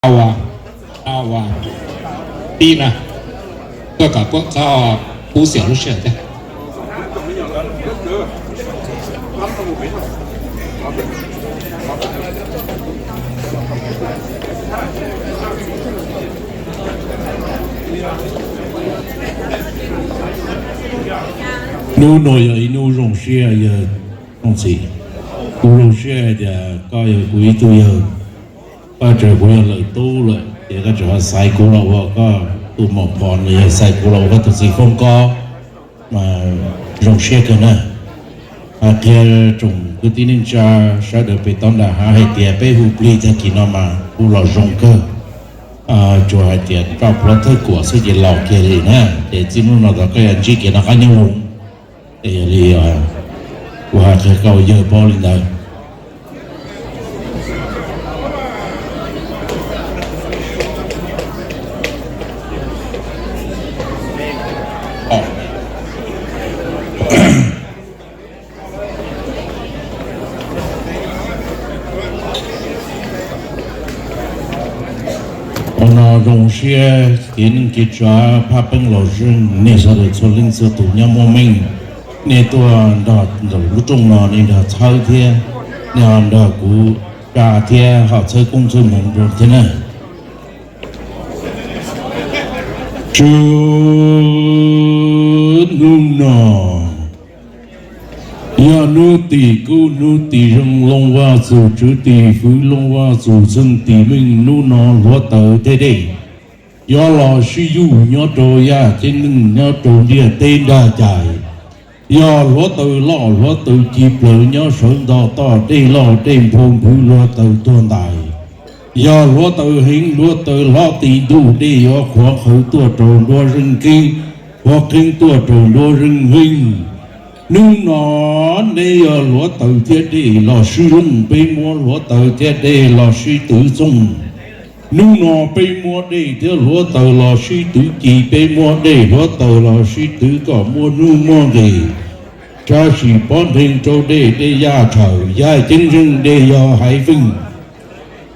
Awa, awa, tib na, koj kam pub txhob pub xiam lub sij hawm thiab. Hnub no yog ib hnub zoo siab yawg Tooj Txhim. Kuv zoo siab hais tias koj yog kuv ib tug yawg. Koj tsaws kuv yog lawm tub lawm ces koj tseem xaiv kuv los ua koj tus muam phom, yog xaiv kuv los ua koj tus txiv foob kob, mas zoo siab kawg na. Hais qhia tsoom kwv tij neej tsa sawv daws pem toj nram hav hais tias peb hu plig tag kis no mas kuj los zoo kawg. Tsuas hais tias roj pluav thawj kuam xwb ces laus kiag li na, ces txij hnub no tod koj yuav ntsib kev noj qab nyob zoo. Es yog li kuv hais qhia koj yawg paub li ntawd. Qhov no zoo siab kev neej kev tsav phaj peeb los zeej, nej sawv daws txhua leej txhua tus nyob muaj meej, nej tuaj nrog ntawm lub rooj no nej nrog txhawb thiab, nej ho nrog kuv tsa thiab ho txhawb koob txhawb hmoov rau thiab na. Tswv hnub no yog hnub tim kub hnub tim zeej, Looj Vaj Txum Tswv Tim Fwv, Looj Vaj Txum Txheej Tim Meej. Hnub no hluav taws thiab dej yuav los sib yuj nyob rau yaj ceeb neej nyob rau ntiaj teb nrag cais. Yog hluav taws loj hluav taws ci plaws nyob sawv ntog toj, dej loj dej nphau nphwv hluav taws tuag ntais. Yog hluav taws heev hluav taws hlob ti ntuj, dej yuav qhuav qhawv tuaj rau nruab zeej keeb, qhuav keeb tuaj rau nruab zeej heej. Hnub no neb yog hluav taws thiab dej los sib looj, peb muab hluav taws thiab dej los sib twv txooj. Hnub no peb muab dej thiab hluav taws los sib twv ci, peb muab dej hluav taws los sib twv kom muaj nuj muaj nqis. Tsab sim pob ntheej rau dej, dej yaj tshawm, yaj ceeb zeej dej yog haiv feej.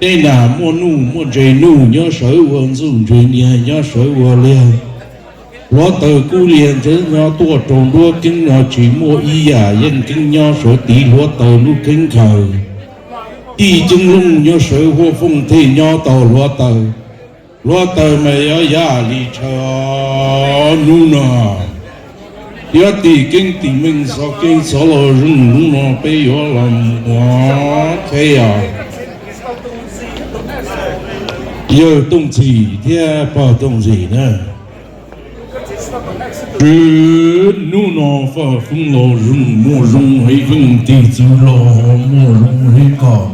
Dej nag muaj nuj muaj ntses, nuj nyob sawv ua ntxuj, ntses niag nyob sawv ua liag. Hluav taws kub liag ntxeev nyob tuaj rau nruab keeb no tsis muaj ib yam yeej keeb nyob sawv tid, hluav taws lub keeb khaws. Tij ceeb looj nyob sawv huaj fooj thiaj nyob tau hluav taws. Hluav taws mas yuav yaj li tshaw hnub no. Yuav tim keeb tim meej, xov keeb xov laus zeej, hnub no peb yuav los mus ua tsheb os. Yawg Tooj Txhim thiab pog Tooj Txhim na, Tswv hnub no faj foob los zoo, muaj zoo haiv feej, tig txwv los muaj zoo haiv kom.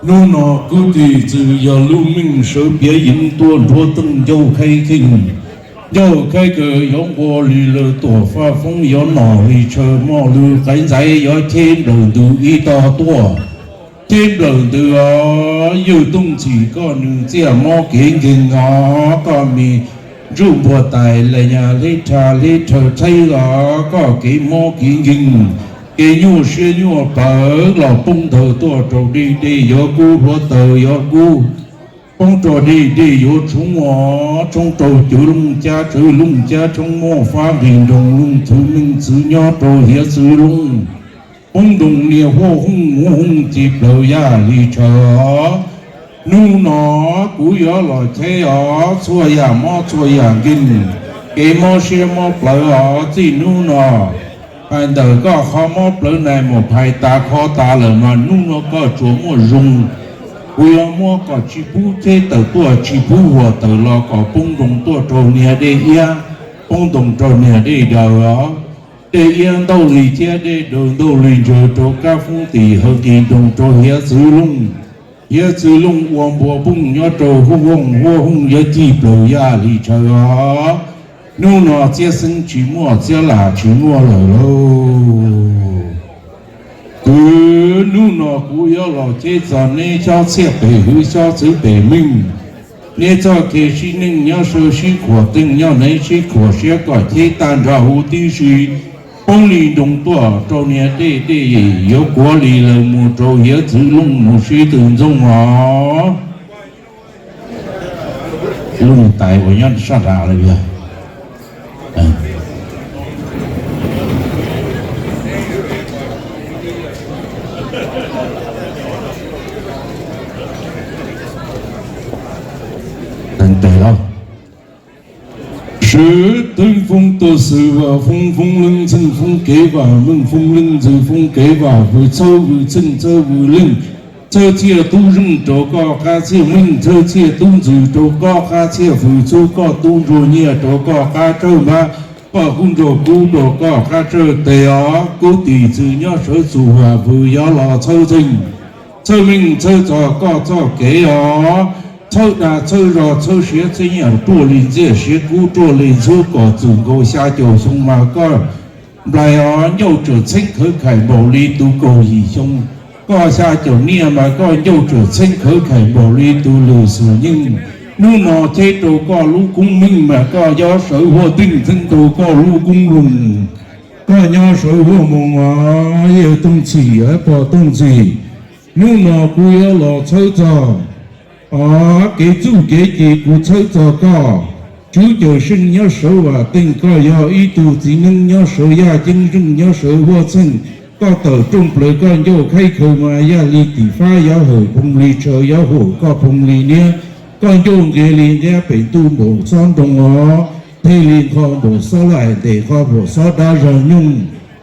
Hnub no kwv tij txwv yog lub meej sawv piav yeev tuaj nruab teej ncauj khaib kheej, ncauj khaib kawg yuav nqua li lawv tuam faj foob yuav nom li tshaw moj lwg qaiv ntxaiv yuav cheb nplawm ntws ib tog tuaj. Cheb nplawm ntws os, yawg Tooj Txhim koj nws txiaj mob kev nkeeg os, koj me ntsuj npuag tais las nyas hleb rha hleb rhaw tshaib os, koj kev mob kev nkeeg, kev nyuaj siab nyuaj plawv los poob ntawd tuaj rau dej, dej yuav kub hluav taws yuav kub, poob rau dej, dej yuav tshoob os, tshoob rau cawv looj cab tsawv looj cab tshoob muaj fab nqis nroos looj txwv meej txwv nyob rau hiav txwv looj. Poob nroos niag huaj hooj muv hooj ci plaws yaj li tshaw. Hnub no kuv yuav los cheb os txhua yam mob txhua yam nkeeg, kev mob siab mob plawv os txij hnub no. Hais ntawm koj qhov mob plawv nais mus phais tas kho tas lawm mas hnub no koj tsuas muaj zoo. Kuv yuav muab kom tsis pub cheb tawm tuaj tsis pub huam tawm los kom poob nroos tuaj rau niag dej iab, poob nroos rau niag dej daws os. Dej iab ntaug li thiab dej daws ntaug li ntsawg rau kab foob tim hawv nqis nroos rau hiav txwv looj. Hiav txwv looj ua npua pooj nyob rau huaj hooj, huaj hooj yuav ci plaws yaj li tshaw os. Hnub no txiab xeeb tsis muaj txiab lam tsis muaj lawm lauj. Kwv hnub no kuv yuav los cheb txog neb xyob txhiaj pem hwv xyob txwv pem meej. Neb txoj kev sib neej nyob saw sib khuam teej nyob neb sib khuam siab kom cheb tag nrho huv tib si. Poob li nroos tuaj rau niag dej, dej yuav kuav li lawv mus rau hiav txwv looj mus sib tw ntxooj os. Lub niag tais uas nyob sab nrad lawm yog. Sawv teev foob tuaj xwm vam foob, foob leej txheej foob kev vam meej, foob leej ntxwv foob kev vam vwm, txhawb vwm txheej txhawb vwm leej, txhawb txhiaj tub zeej rau koj qab txhiaj meej, txhawb txhiaj tub ntxwv rau koj qab txhiaj vwm, txhawb koj tub ntsuag nyiaj rau koj qab tsawj npab, koj kub ntsuag kub rau koj qab tsawj tes os. Kub tim txwv nyob sawv txuas vam vwm, yog los txhawb txheej txhawb meej txhawb txog koj txoj kev os. Txhawb dag txhawb zog txhawb siav txhawb nyiaj ruaj li ntxiaj, siav kub ruaj li ntxhub, kom txwm nkaus xya caum xyoo mas koj nplais os, ncauj tsuam txheeb khawv khais npaum li tus kaum yim xyoo. Koj xya caum niaj mas koj ncauj tsuam txheeb khawv khais npaum li tus lwm xwm nyeej. Hnub no cheb rau koj lub koob meej mas koj nyob sawv huaj teej, txheeb rau koj lub koob loog. Koj nyob sawv huaj moos os, yawg Tooj Txhim, pog Tooj Txhim. Hnub no kuv yuav los txhawb txog os, kev txuj kev ci kuv txhawb txog koj. Tswv Cawm Seej nyob sawv vam teej, koj yog ib tug txiv neeb nyob sawv yaj ceeb zeej, nyob sawv huaj txheej. Koj tawm rooj plaws koj ncauj khaib khaws mas yaj li tim fab yuav hawm phoov li tshaw, yuav huam koj phoov li niab. Koj ncauj nqis li nqab pem ntuj npaum xob nroo os, thiaj li nqho npaum xob laim, ntes nqho npaum xob dab zog nyooj.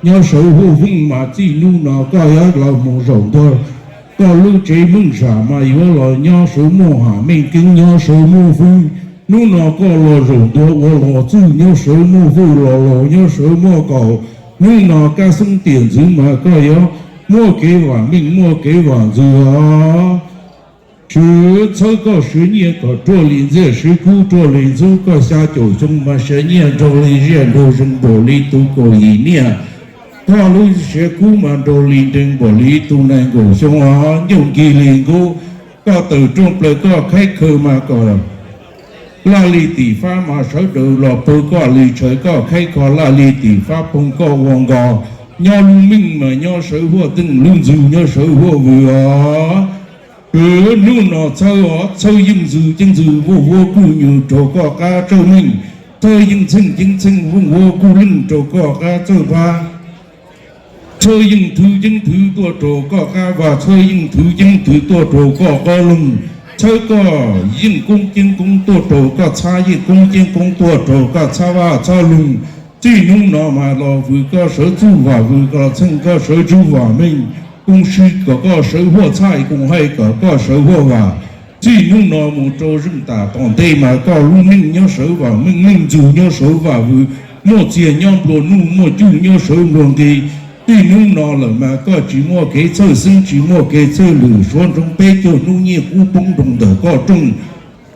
Nyob sawv huaj vooj mas txij hnub no koj yuav los mus zaum ntua koj lub tsev meej sam mas yuav los nyob sawv muaj ham meej keeb, nyob sawv muaj fwj. Hnub no koj los zaum ntua ua los txuj, nyob sawv muaj fwj, los laus nyob sawv muaj kaus. Hnub no kab xoob tiam ntxwv mas koj yuav muaj kev vam meej, muaj kev vam ntxwv os. Sawv txhawb koj siav nyiaj kom ruaj li ntxiaj, siav kub ruaj li ntxhub, koj xya caum xyoo mas siav nyiaj nraug li ziaj nraug zeeg npaum li tus kaum yim niaj. Koj lub siav kub mas nraug li nreeg npaum li tus nees nkaum xyoo os, ncauj nkig li nqub. Koj tawm rooj plaws koj khaib khaws mas kom laj li tim fab mas sawv daws los pw koj li tshaw, koj khaib kho laj li tim fab phoov koj ua nkos. Nyob lub meej mas nyob sawv huaj teej, lub ntxwg nyob sawv huaj vwm os. Hnub no txhawb os, txhawb yeej ntxwg ceeb ntxwg, vooj vuab kuj nyuj rau koj qab tsawj meej, txhawb yeej txheej ceeb txheej, vooj vuab kuj leej rau koj qab txawj pab. Txhawb yeej thwv ceeb thwv tuaj rau koj qab vaj, txhawb yeej thwv ceeb thwv tuaj rau koj qab loog. Txhawb koj yeej koob ceeb koob tuaj rau koj txhab, yeej koob ceeb koob tuaj rau koj txhab vaj txhab loog. Txij hnub no mas los vwm koj sawv txuj vam vwm, los txheej koj sawv tsuj vam meej, koom sij kom koj sawv huaj txhaj, koom haij kom koj sawv huaj vam. Txij hnub no mus rau zeej tam tom ntej mas koj lub neej nyob sawv vam meej, neej ntxwg nyob sawv vam vwm, muaj txiag nyob nplua nuj, muaj cuj nyob sawv nplua nqi. Txij hnub no lawm mas koj tsis muaj kev txhawj xeeb, tsis muaj kev txhawj lwm, suav ntsoov peb caug hnub nyiaj kub poob nroo ntawm koj rooj,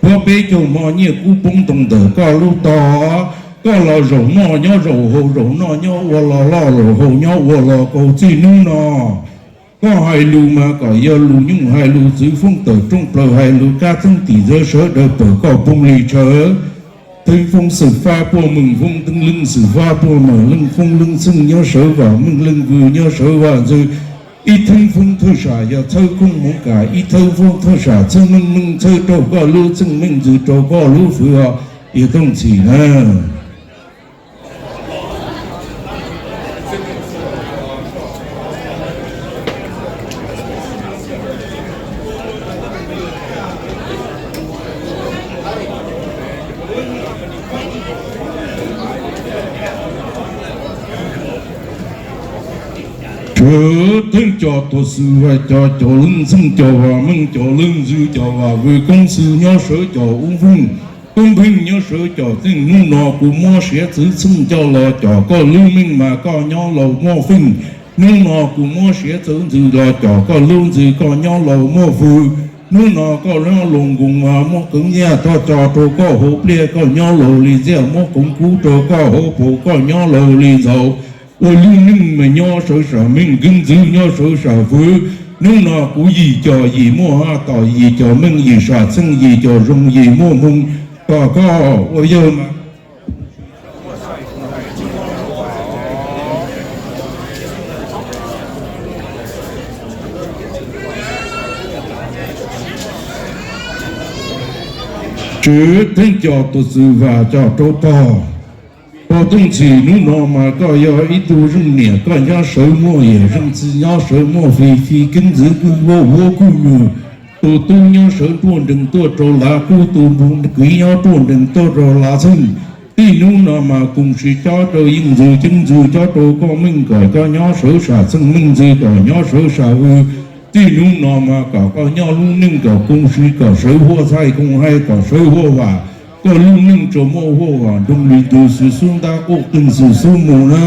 puav peb caug hmo nyiaj kub poob nroo ntawm koj lub tog. Koj los zaum noj nyob zaum haus, zaum noj nyob ua los loj, zaum haus nyob ua los kaus. Txij hnub no koj hais lus mas kom yog lus nyooj, hais lus txwv foob, tawm rooj plaws hais lus kab txeeb, tim ntxawv sawv daws pawm koj phooj li tshaw. Theeb foob xwm fab puaj meej foob, teeb leej xwm fab puaj meej leej foob, leej txheej nyob sawv vam meej, leej vwm nyob sawv vam ntxwv. Ib theeb foob thawj sam yog txhawb koob hmoov kam, ib theeb foob thawj sam txhawb meej meej, txhawb rau koj lub txheej meej, ntxwv rau koj lub fwv os, yawg Tooj Txhim na. Sawv theej cov tuam xwm vam cov, cov leej txheej cov vam meej, cov leej ntxwv cov vam vwm, koob xwm nyob sawv cov ub pheej, koob pheej nyob sawv cov txeej. Hnub no kuv muab siav txwv txheej coj los com koj lub meej mas koj nyob laus muaj feej. Hnub no kuv muab siav txwv ntxwv los com koj lub ntxwv, koj nyob laus muaj fwv. Hnub no koj nyob laus nkoos mas muab koob nyiaj toj co rau koj hauv pliaj, koj nyob laus li ntxiaj, muab koob kub rau koj hauv paus, koj nyob laus li ntxaus. Ua lub neej mas nyob sawv sam meej, keeb ntxwv nyob sawv sam fwv. Hnub no kuv yim cov yim muaj haj tom, yim cov meej yim sam txheej, yim cov zoo yim muaj hmoo. Kom koj ua yawg mas Tswv Theej coj tus txwm vam coj rau pog. Pog Tooj Txhim, hnub no mas koj yog ib tug zeej niam, koj nyob sawv muaj yawm, zeej txiv nyob sawv muaj fij, fij keeb ntxwv kuj muaj huab kuj nyuag. Tus tub nyob sawv ruaj nrees tuaj rau lav kub, tus npug kwv nyob ruaj nrees tuaj rau lav txheej. Txij hnub no mas koom siv cob rau yeej ntxwv ceeb ntxwv, cob rau koj meej kom koj nyob sawv sam txheej, meej ntxwv kom nyob sawv sam vwm. Txij hnub no mas kom koj nyob lub neej kom koom siv, kom sawv huaj txhaij koom haij, kom sawv huaj vam. Koj lub neej tsuas muaj huaj vam nroog li ntug xwm xub ntab, quj qeeg xwm xub mus na.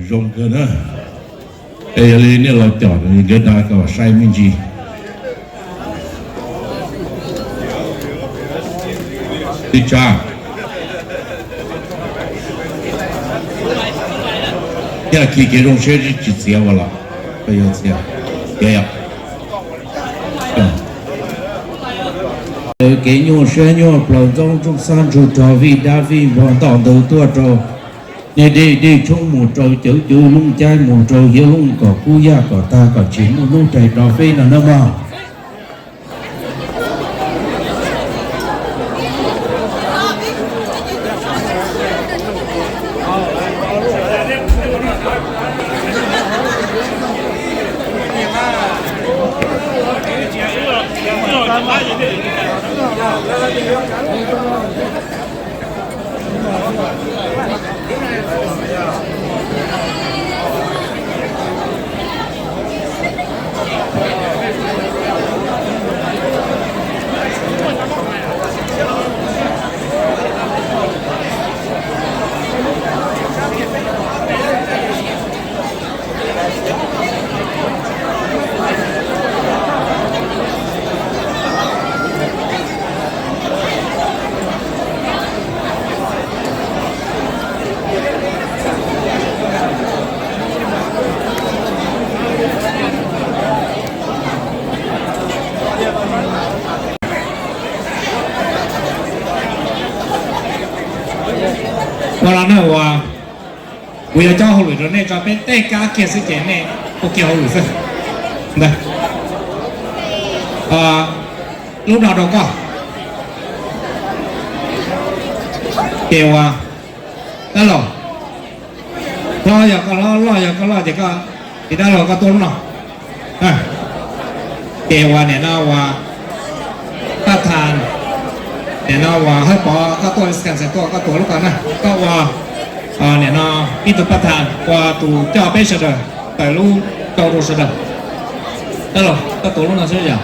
Zoo kawg na. Es yog li nej los com nkawd dag kom sai me ntsis. Tib tsa, yog khi kev zoo siab tsis txiav ua los, koj yuav txiav, txiav yom. Kev nyuaj siab nyuaj plaws ntxoob tsooj xab ntsug rog vij dab vij npog nto ntawd tuaj rau nej dej dej tshoob mus rau cawv cawv looj caij mus rau hiav looj kom kub yaj kom tag kom tsis muaj hnub rais rov feb no nawb mog. Ua los na uas kuv yuav coj hauj lwm rau nej tso, peb tej kab kiag xwb ces nej ua kiag hauj lwm xwb. Ntawd, lub no rau koj. Ces uas, dab laug, hlob yog koj hlob, loj yog koj loj ces koj, tis dab laug koj tuaj lub no. Ces uas nim no uas paj thas, nim no uas Hawj Pov koj tuaj, Skans tuaj, koj tuav lub ko na, koj ua nim no ib tug paj thas ua tus coj peb sawv daws tawm lub rau rau sawv daws. Dab laug koj tuav lub no xwb yom.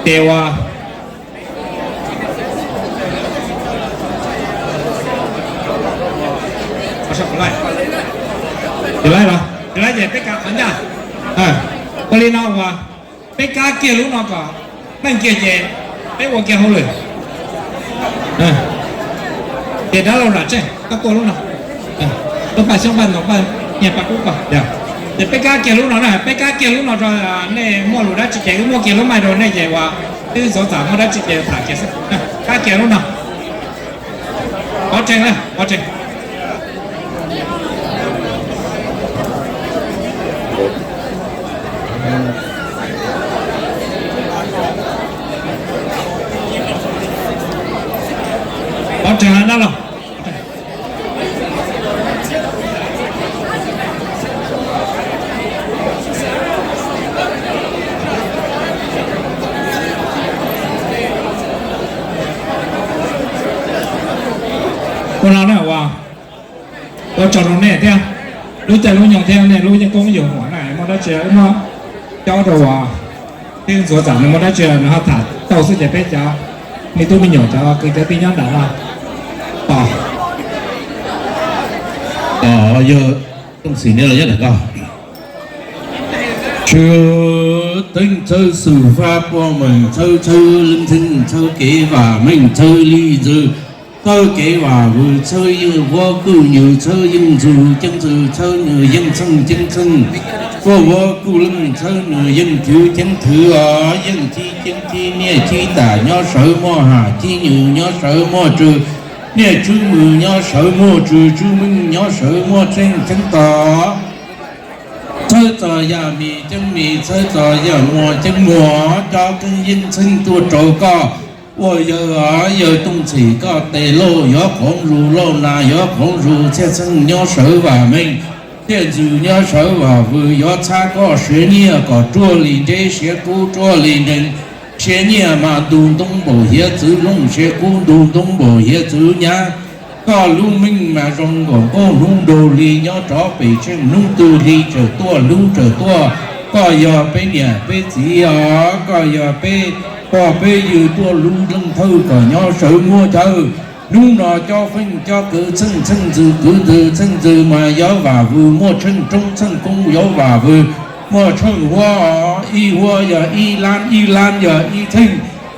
Ces uas Tus laib los, tus laib ces peb kav qhov ncaj. Ua li no uas peb kab kiag lub no kom meej kiag ces peb ua kiag hauj lwm. Ces dab laug Lam Tsheej koj tuaj lub no. Lub paj xyoob paj ntoo paj nyiaj paj kub ko. Ces peb kab kiag lub no na, peb kab kiag lub no rau nej muaj lus dab tsi ces wb muab kiag lub maij rau nej ces uas twb ntxuav txam muaj dab tsi ces tham kiag xwb. Kab kiag lub no. Pov tseeg, pov tseeg. Pov tseeg dab laug. Ua no na uas ua tsaug rau nej thiab, lub caij lub nyoog thiab nej lub yeej koob yus huam na, muaj dab tsi wb muab cob rau uas twb ntxuav txam nws muaj dab tsi nws ho tham tau xwb ces peb cov me tub me nyuam cov kwv cov tij nyob nram no tos. Tos yog Tooj Xim nej los nyob ntawm ko. Tshwj Teeb txhawb xwm fab puaj meem txhawb txhawb leej txheej txhawb kev vam meej txhawb lij ntxawg Txhawb kev vam vwm txhawb yeej huab kuj nws txhawb yeej ntxwg ceeb ntxwg txhawb nws yeej txheej ceeb txheej, kuj huab kuj leej txhawb nws yeej thwv ceeb thwv os, yeej thib ceeb thib niaj thib tam nyob sawv muaj ham thib nws nyob sawv muaj tsw, niaj tswb mws nyob sawv muaj tsw tswb meej nyob sawv muaj tseej ceeb tog. Txhawb txog yam mis ceeb mis txhawb txog yam muag ceeb muag, cov keeb yeej txheej tuaj rau koj ua yawg os, yawg Tooj Txhim koj tes lauj yuav qoov zus lauj nas yuav qoov zus txhiaj txheej nyob sawv vam meej, txhiaj ntxwg nyob sawv vam vwm yuav txhab koj siav nyiaj kom ruaj li nreb siav kub ruaj li nrees, siav nyiaj mas ntug ntoo npaum hiav txwv looj siav kub ntug ntoo npaum hiav txwv nyab. Koj lub meej mas zoo nkaus nkaus hnub nraug li nyob rov pem tsheej hnub twg li tsaws tuaj hlub tsaws tuaj. Koj yog peb niam peb txiv os, koj yog peb pog peb yawg tuaj hlub leej thawj kom nyob sawv muaj chaw. Hnub no cob feej cob kwv txheej txheej ntxwg kwv ntxwg txheej ntxwg mas yuav vam vwm muaj tsheej roob txheej koob yuav vam vwm muaj tsheej huab os, ib huab yog ib lab ib lab yog ib txheej.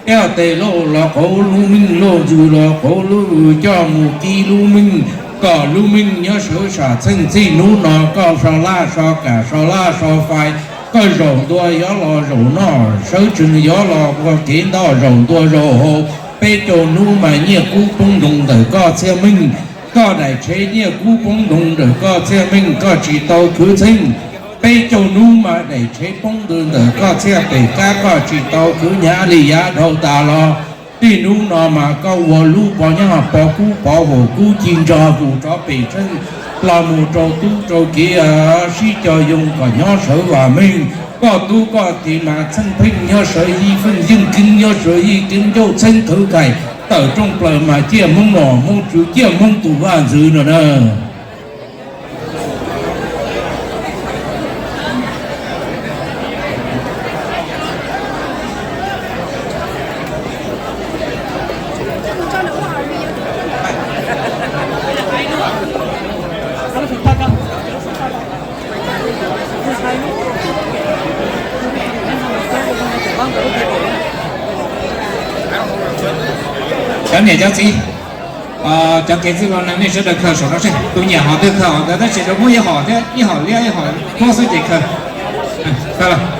Ib tes lauj los qauv lub meej lauj ntxwg los qauv lub vwm coj mus kib lub meej, kom lub meej nyob sawv sam txheej txij hnub no koj so laj so kam so laj so fais, koj zaum ntua yuav los zaum noj sawv tsees yuav los ua kev ntoj zaum ntua zaum haus. Peb caug hnub mas nyiaj kub poob ntoos ntawm koj txhiaj meej, koj daim tsheb nyiaj kub poob ntoos ntawm koj txhiaj meej koj tsis tau khwv txheej. Peb caug hnub mas daim tsheb poob ntws ntawm koj txhiaj pem kab koj tsis tau khwv hnyav li yav dhau tas los. Txij hnub no mas koj ua lub pov nyob pov kub pov haum kub ci nrog tus rov pem tsheej los mus rau tub rau kiv sib co yoo kom nyob sawv vam meej. Koj tub koj kiv mas txheej pheej nyob sawv yij feej yeej keeb nyob sawv yij keeb ncauj txheeb khwv kais tawm rooj plaws mas ciaj Hmoob nom Hmoob tswv ciaj Hmoob tus vaj ntxwv no na. Cov niam cov txiv, cov kev txwj laus nej sawv daws khaws saum no seb tus nyiam hom twg khaws hom ntawd tab sis rau muab ib hom thiab ib hom liab ib hom huab xwb ces khaws.